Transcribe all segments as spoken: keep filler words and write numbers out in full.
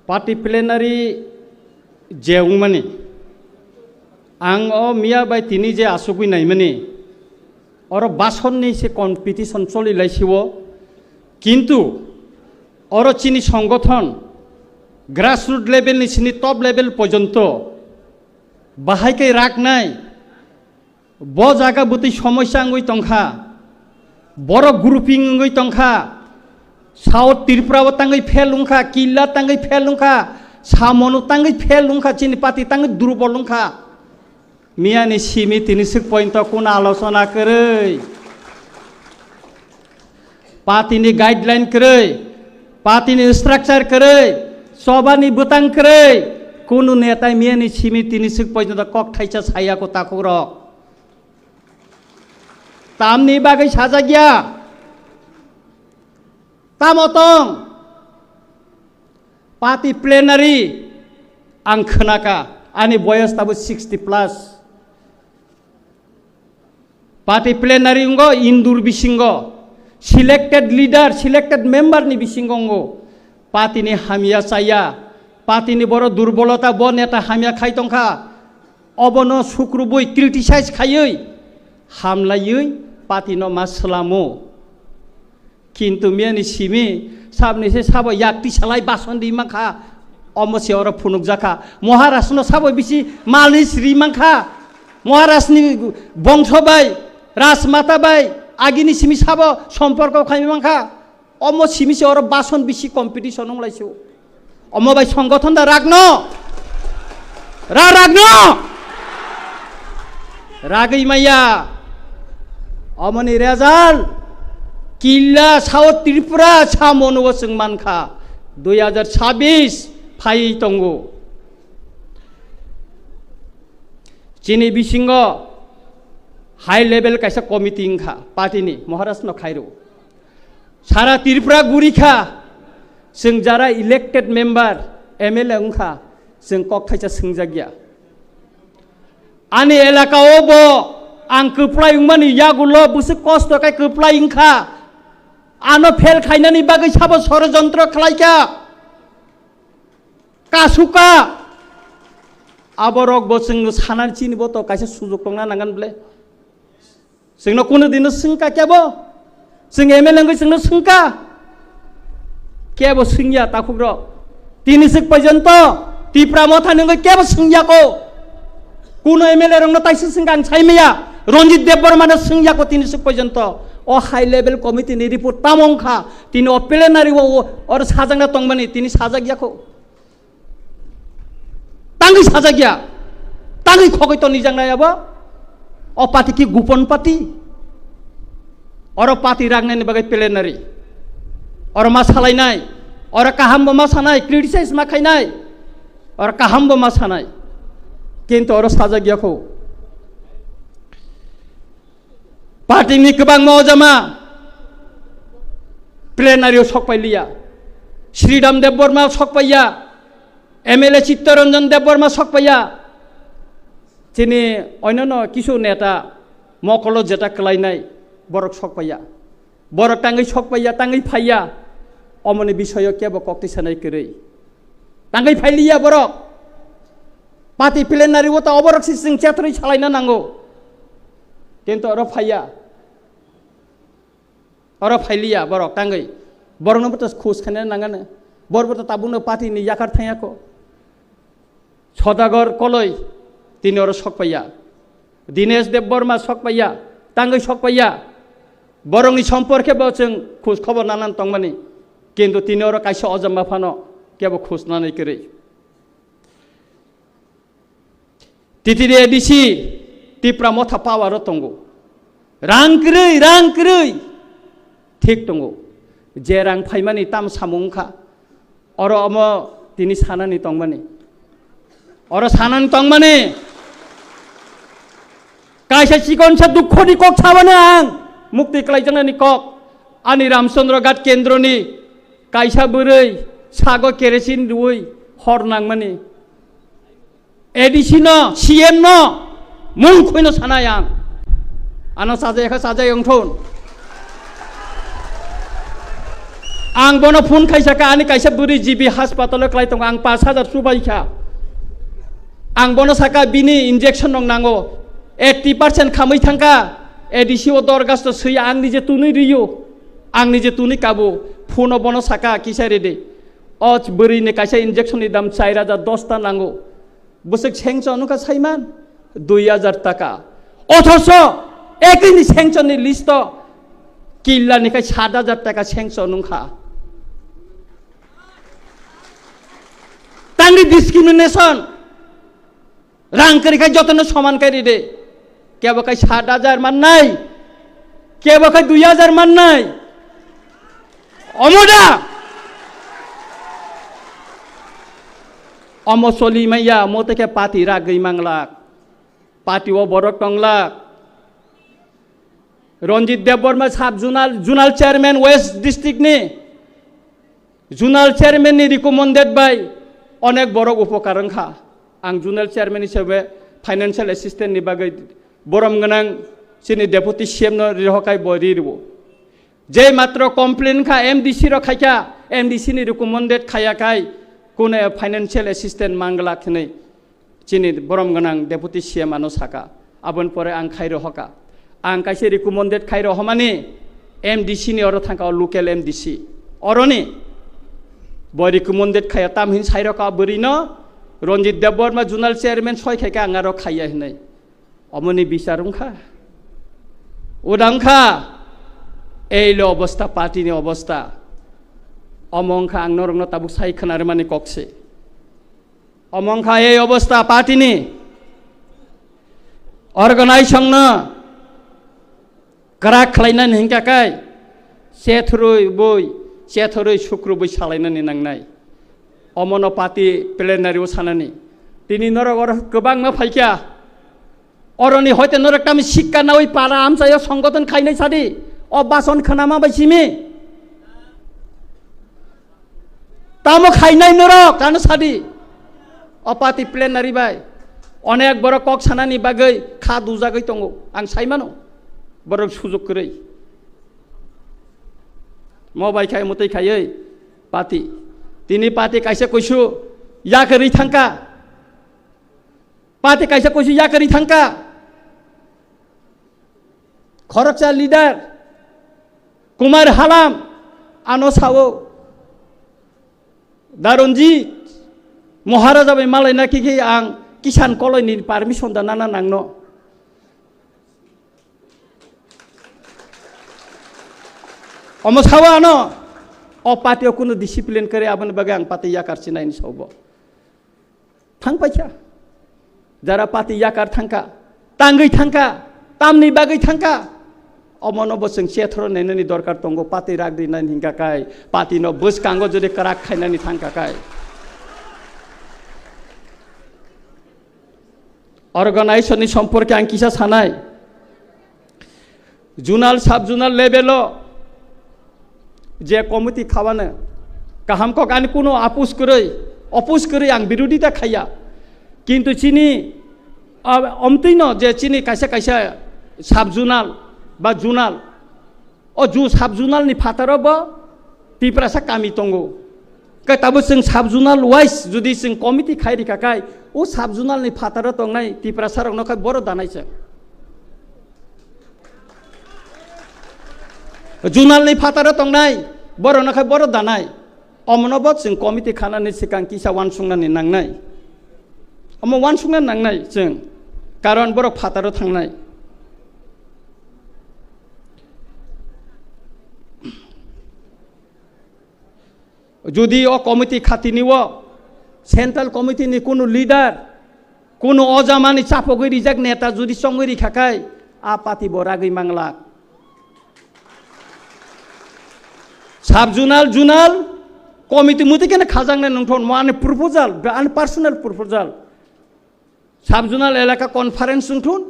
Party plenary je wngmani, ang o miya bai tini je asugwi naimani, oro basonni se competition choli laisio, kintu oro chini songothon grassroot level ni sini top level porjonto bahai kai raknai. Bo jaga bwtwi somosya wngwi tongkha, borok grouping wngwi tongkha, South Tripura o tangwi fail wngkha, Killa tangwi fail wngkha, Samonu tangwi fail wngkha, chini party tangwi durbol wngkha. Miyani simi tini swk pointo kuna alochona kwrwi. Party ni guideline kwrwi, party ni structure kwrwi, chobani bwtang kwrwi, kunu netai miyani simi tini swk pointo kok thaisa saya ko takhuk rok. Tamni bagwi sajak ya? Tamo tong? Party plenary ang khwnaka, ani boyos tabo sixty plus. Party plenary wngkha indur bisingo, selected leader, selected member ni bisingo wngkha. Party ni hamya chaya, party ni boro durbolota, bo neta hamya khai tongkha, obono sukrubui criticize khaiwi, hamlaiwi party no ma swlamo. Kintu miyani simi sabni se sabo yakti salai bason di mankha, omo se oro phunukjakha. Maharaj no sabo bisi malis ri mankha. Maharaj ni bongso bai, rajmata bai, agini simi sabo somporko khai mankha. Omo simi se oro bason bisi competition wng lai se. Omo bai songothon da ragno? Ra ragno? Ragwi maya. Omoni result Killa South Tripura samono chwng mankha. Dui hajar chabis phai tongo. Chini bisingo high level kaisa committee wngkha party ni, Maharaj no khairo. Sara Tripura guri kha, chwng jara elected member, M L A wngkha, chwng kok thaisa swngjak ya. Ani elaka o bo ang kwplai wngmani yagulo bwswk kosto khe kwplai wngkha. Ano fail khainani bagwi sabo sorojontro khlaikha. Kasuka. Aborok bo chwngno sanani chini bo to kaisa sujuk tongna nangan ble. Chwngno kunu dino swngka kebo? Chwng M L A wngwi chwngno swngka? Kebo swngya takhukrok. Tini swk porjonto Tipra Motha ni wngwi kebo swngya ko. Kuno M L A rokno taisa swngka ang saimaya. Ranjit Debbarma no swngya ko tini swk porjonto. O high level committee ni report tamo wngkha? Tini o plenary o, o, oro sajakna tongmani tini sajak ya ko. Tangwi sajak ya, tangwi khogwi tonijaknai abo. O party ki gupon party. Oro party ragnaini bagwi plenary. Oro ma salainai, oro kaham bo ma sanai, criticize ma khainai. Oro kaham bo ma sanai. Kintu oro sajak ya kho. Party ni kwbangma ojama plenary o sok pai liya. Sridham Debbarma sok pai ya. M L A Chittaranjan Debbarma sok pai ya. Chini onyono kisu neta mokolo jeta kwlainai borok sok pai ya. Borok tangwi sok pai ya, tangwi phai ya. Omoni bisoyo kebo kokti sanai kwrwi. Tangwi phai liya borok. Party plenary o ta oborok si chwng chetrwi salaina nango. Kintu oro phai ya. Oro phai liya borok tangwi. Borokno bo to khus khaina nangani. Borok bo to tabukno party ni yakar thangya ko. Sodagor Koloi tini oro sok pai ya. Dinesh Debbarma sok pai ya. Tangwi sok pai ya. Borokni somporke bo chwng khus khobor nanan tongmani. Kintu tini oro kaisa ojama phano kebo khus nanai kwrwi. T T D A D C Tipra Motha power o tongo. Rang kwrwi, rang kwrwi. Thik tongo. Je rang phaimani tam samung wngkha. Oro omo tini sanani tongmani. Oro sanani tongmani. Kaisa chikonsa dukhoni kok sabani ang. Mukti klaijaknani kok. Ani Ramchandra Ghat kendroni kaisa bwrwi sago kerosin rwui hor nangmani. A D C no, C M no, mung khuino sanai ang. Ano sajai kha sajai wngthun. Ang bono phone khaisaka, ani kaisa bwrwi G B hospital o klai tongo, ang pash hajar chubaikha. Ang bono saka, bini injection rok nango, eighty percent khamwi thangkha, A D C o dorgasto swiya, ang nije tunwi riyo, ang nije tunwi kabo, phone o bono saka, kisa rede. O bwrwi ni kaisa injection ni dam char hajar dosta nango. Bwswk sanction wngkha saiman dui hajar taka. Othoso ekini sanction ni list o killa ni khai sat hajar taka sanction wngkha. Tangni discrimination. Rang kwrwi khai jotono soman kai ride. Kebo khai sat hajar mannai, kebo khai dui hajar mannai. Omo da? Omo soli maya, mo teke party ragwi manglak. Party o borok tonglak. Ranjit Debbarma sub zonal, zonal chairman West district ni. Zonal chairman ni recommended bai onek borok upokar wngkha. Ang zonal chairman hisabe financial assistant ni bagwi borom gwnang chini deputy C M no rihokai bo rirwo. Je matro complain kha M D C rok khaikha, M D C ni recommended khaya kai kune financial assistant mangla khinwi. Chini borom gwnang deputy C M ano saka, aboni pore ang khairo hoka. Ang kaisa recommended khairo homani M D C ni oro thangka, o local M D C. Oroni bo recommended khaya, tam hin sairo ka bwrwi no Ranjit Debbarma zonal chairman soi khaika ang aro khaya hinai. Omoni bichar wngkha. Uda wngkha. Ei lo obostha, party ni obostha. Omo wngkha ang norokno tabuk sai khwnarwmani kok se. Omo wngkha ei obostha party ni. Organization no kwrak khlainani hinkha kai, chethorwi boi, chethorwi sukrubwi salainani nangnai. Omono party plenary o sanani. Tini norok oro kwbangma phaikha. Oroni hoite norok tamo sikka nawi para amchaio songgoton khainai sadi. O bason khnama bai simi. Tamo khainai norok, ano sadi. O party plenary bai onek borok kok sanani bagwi kha dujagwi tongo. Ang saimano. Borok sujuk kwrwi. Mo bai khai mwtwi khaiwi party. Tini party kaisa kuisu yakarwi thangka. Party kaisa kuisu yakarwi thangka. Khoroksa leader Kumar Halam ano sao, Daronjit Maharaja bai malaina khe khe ang Kisan Koloi ni permission da nana nangno. Omo sao ano, o party o kunu discipline kare, aboni bagwi ang party yakar chinai ni sao bo. Thang paikha. Jara party yakar thangka, tangwi thangka, tamni bagwi thangka. Omono bo chwng chethoro nainani dorkar tongo, party rak rinani hinkha kai, party no bwskango jodi kwrak khainani thangka kai. Organization ni somporke ang kisa sanai. Zonal, sub zonal level o je committee khabano kaham kok, ani kuno apus kwrwi, opus kwrwi ang birodita khaiya. Kintu chini, ah, omtwino je chini kaisa kaisa sub zonal ba zonal, o ju sub zonal ni phataro bo Tiprasa kami tongo. Khe tabo chwng sub zonal wise jodi chwng committee khai rikha khai, o sub zonal ni phataro tongnai Tiprasa rokno khai boro danai chwng. Zonal ni phataro tongnai borokno khai boro danai. Omono bo chwng committee khanani swkang kisa uansuknani nangnai. Omo uansukna nangnai chwng, karon borok phataro thangnai. Jodi o committee khatini o central committee ni kunu leader, kunu ojamani chapogwi rijak neta jodi chongwi rikha khai, a party bo ragwi manglak. Sub zonal, zonal committee muti kene khajaknai nungthon, mo ani proposal, ani personal proposal. Sub zonal elaka conference wngthun,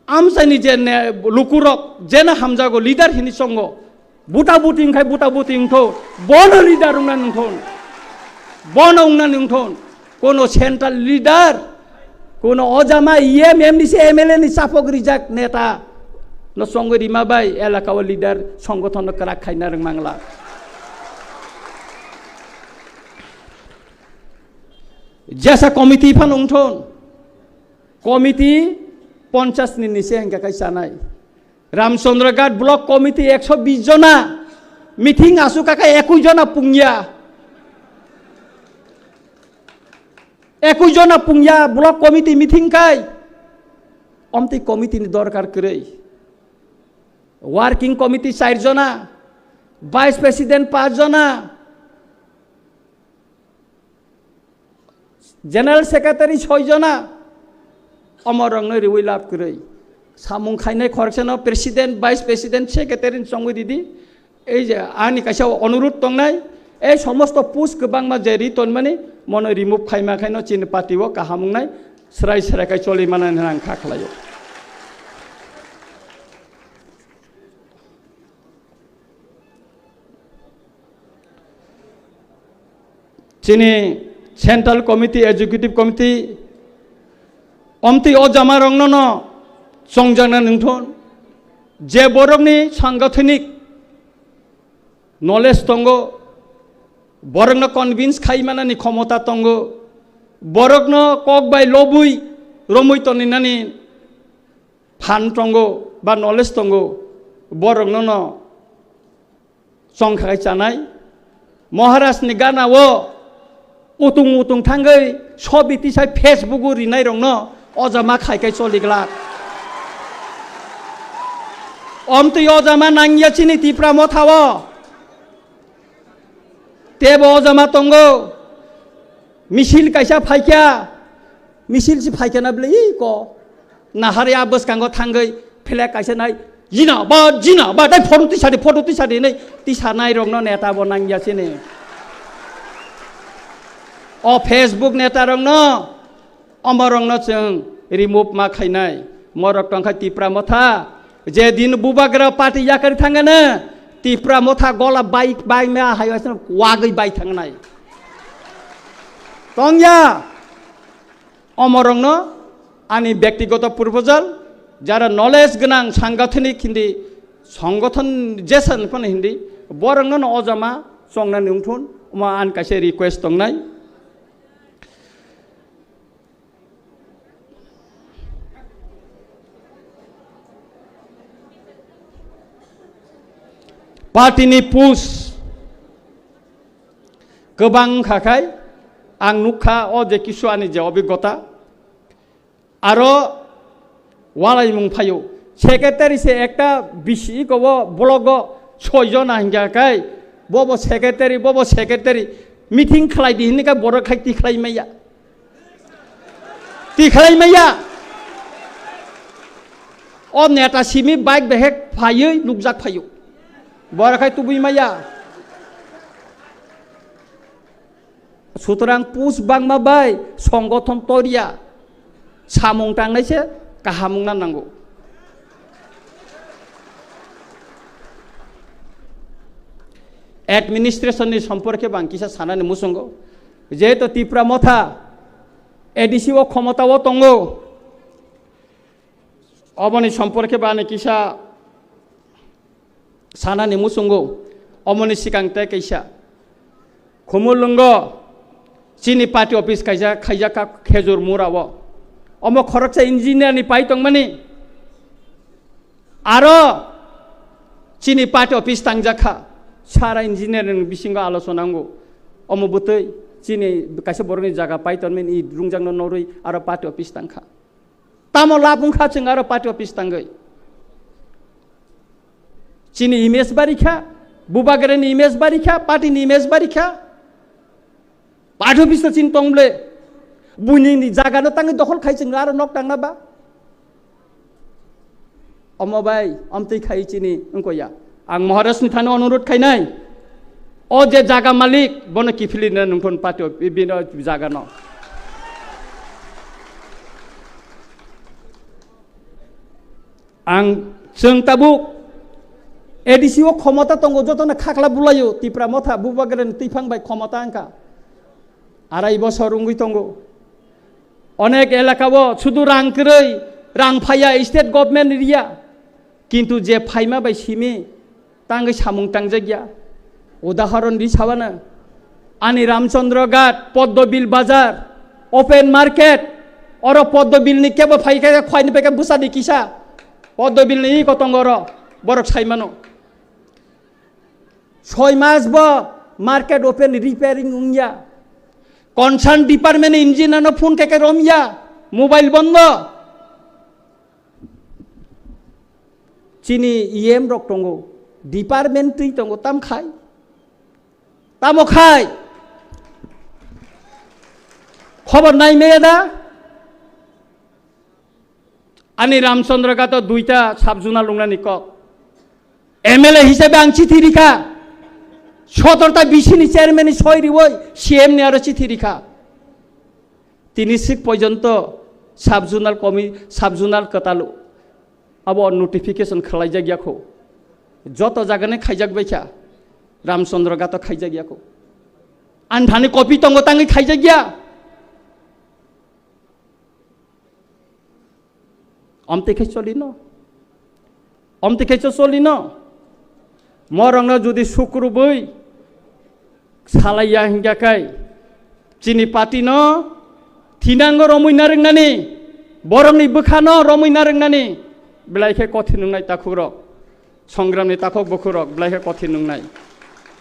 amchaini je ne, lukurok jena hamjago leader hini chongo, buta buti wngkhai buta buti wngtho, bono leader wngna nungthun, bono wngna nungthun, kono central leader, kono ojama E M, M D C, M L A ni chapok rijak neta no chongwi rima bai elaka o leader songgothon no kwrak khaina rwngmangla. Jesa committee phano wngthun, committee ponchas ni nise hingka kai chanai. Ramchandra Ghat block committee ekso bis jona meeting asuk kaka ekui jona pungya. Ekui jona pungya block committee meeting kai. Omtwi committee ni dorkar kwrwi. Working committee char jona, vice president panch jona, general secretary soi jona, omorokno riwi lab kwrwi. Samung khainai khoroksa no president, vice president, secretary ni chongwi ridi. Ei je ani kaisa onurut tongnai, ei somosto post kwbangma je ri tonmani, mono remove khaima khaino chini party o kaham wngnai, srai srai kai choli manani ang kha khlaio. Chini Central Committee, Executive Committee, omtwi o jamarokno no chongjakna nungthun, je borokni sangathanik knowledge tongo, borokno convince khai manani khomota tongo, borokno kok bai lobwi romwi toninani phan tongo ba knowledge tongo, borokno no chongkha kai chanai. Maharaj ni gana o utung utung thangwi sobi tisai Facebook o rinai rokno ojama khai kai choli glak. Omtwi ojama nangya chini Tipra Motha o. Tebo ojama tongo. Misil kaisa phaikya. Misil si phaikya na bwle iko. Nahari a bwskango thangwi flag kaisa nai. Jina ba, jina ba, dai photo tisadi, photo tisadi nai. Tisanai rokno neta bo nangya sini. O Facebook neta rokno, omorokno chwng remove ma khainai. Morok tongkha Tipra Motha. Je din Bubagra party yakari thangana, Tipra Motha gola bai, bai ma hai waisano wagwi bai thangnai. Tongya. Omorokno ani byaktigoto proposal, jara knowledge gwnang, sangathanik hindi, songothon jesan phano hindi, borokno no ojama chongnani wngthun, omo ani kaisa request tongnai. Party ni push kwbang wngkha khai, ang nukha o je kisu ani je obigota, aro walaimung phaio. Secretary se ekta bisi iko bo block o soi jona hingkha khai, bobo secretary, bobo secretary, meeting khlai di hinwi kha borok khai tikhlai maya. Tikhlai maya. O neta simi bike behek phaiwi nukjak phaio. Borok khai tubui maya. Sutrang push bangma bai songothon toriya samung tangnai se kaham wngna nango. Administration ni somporke bang kisa sanani muchungo, jehetu Tipra Motha A D C o khomota o tongo, oboni somporke bani kisa sanani muchungo, omoni sikang tei kaisa Khumulwngo chini party office kaisa khaijak kha Khejur Mura o. Omo khoroksa engineer ni pai tongmani. Aro chini party office tangjak kha. Sara engineer ni bisingo alochona wngo. Omo bwtwi chini kaisa borokni jaga pai tongmani rungjakno norwi aro party office tangkha. Tamo lab wngkha chwng aro party office tangwi? Chini image bari kha, Bubagrani image bari kha, party ni image bari kha. Party office no chini tong ble. Buini ni jaga no tangwi dokhol khai chwng aro nok tangna ba. Omo bai, omtwi khai chini wngkoya. Ang Maharaj ni thani onurut khainai. O je jaga malik, bono kiphilina nungthon party o, bini o jaga no. Ang chwng tabuk A D C o khomota tongo, jotono khakla bulaio, Tipra Motha, Bubagrani twiphang bai khomota wngkha. Arai bosor wngwi tongo. Onek elaka o sudu rang kwrwi, rang phaiya state government riya. Kintu je phaima bai simi tangwi samung tangjakya. Udahoron ri sabana, ani Ramchandra Ghat, Poddobil Bazar, Open market, oro Poddo bill ni kebo phai khe khwai ni peke bwsa di kisa. Poddo bill ni iko tongo oro, borok sai mano. Soi mas bo market open repairing wngya. Concern department ni engineer no phone khe khe romya, mobile bondo. Chini E M rok tongo, department twi tongo, tam khai? Tamo khai? Khobor nai meya da? Ani Ramchandra Ghato duita sub-zonal wngnani kok. M L A hisabe ang chithi rikha. Sotorta B C ni chairman ni soi riwoi C M ni aro chithi rikha. Tini sik porjonto sub-zonal komi-, sub-zonal kwtal abo notification khwlaijak ya kho. Joto jagani khaijak bai kha. Ramchandra Ghato khaijak ya kho. Ani thani copy tongo tangwi khaijak ya. Omtwi khe cholino. Omtwi khe cho cholino. Morokno jodi sukrubwi salaiya hinkha khe chini party no thinango romwi narwknani, borokni bwkhano romwi narwknani belai khe kothin wngnai takhukrok. Songramni takhuk bukhurok belai khe kothin wngnai.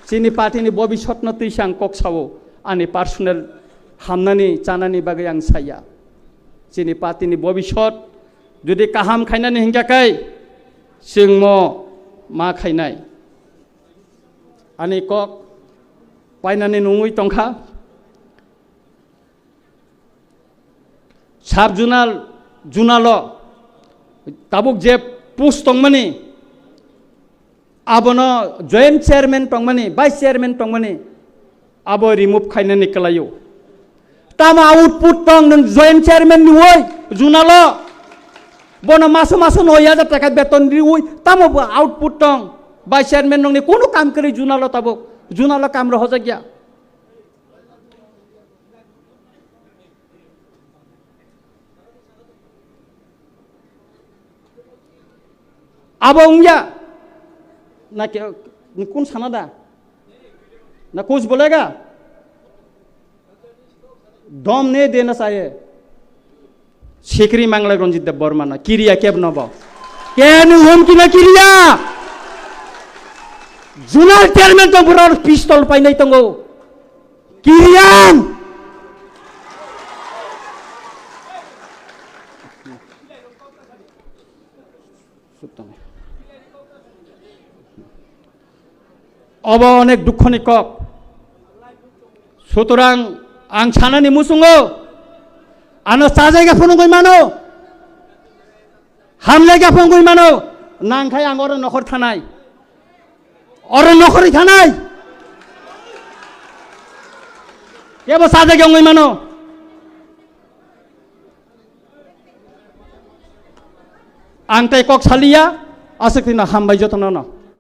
Chini party ni bobisotno twi se ang kok sao, ani personal hamnani chanani bagwi ang saya. Chini party ni bobisot jodi kaham khainani hinkha khe chwngmo ma khainai. Ani kok painani nungwi tongkha. Sub-zonal, zonal-o tabuk je post tongmani, abono joint chairman tongmani, vice chairman tongmani, abo remove khainani kwlaio. Tamo output tong nwng joint chairman ni woi zonal-o? Bono maso maso noi hajar taka beton riwi tamo bo output tong? Vice chairman nongni kono kam kwrwi zonal-o tabuk, zonal-o kam rohojak ya. Abo wngya na ke, kun sana da? Na kuch bolega? Dom ne dena saye. Sikri manglai Ranjit Debbarma na kiriya keb nobo. Ken humki na kiriya? Zonal chairman tong bura pistol painai tongo. Kiriyan. Obo onek dukhoni kok. Sutorang ang sanani musungo ano chajaiga phunugwi mano, hamjaiga phunugwi mano, nangkhai ang oro nokhor thanai, oro nokhorwi thanai, kebo chajaiga wngwi mano. Ang tei kok saliya, aswk tino hambai jotono no.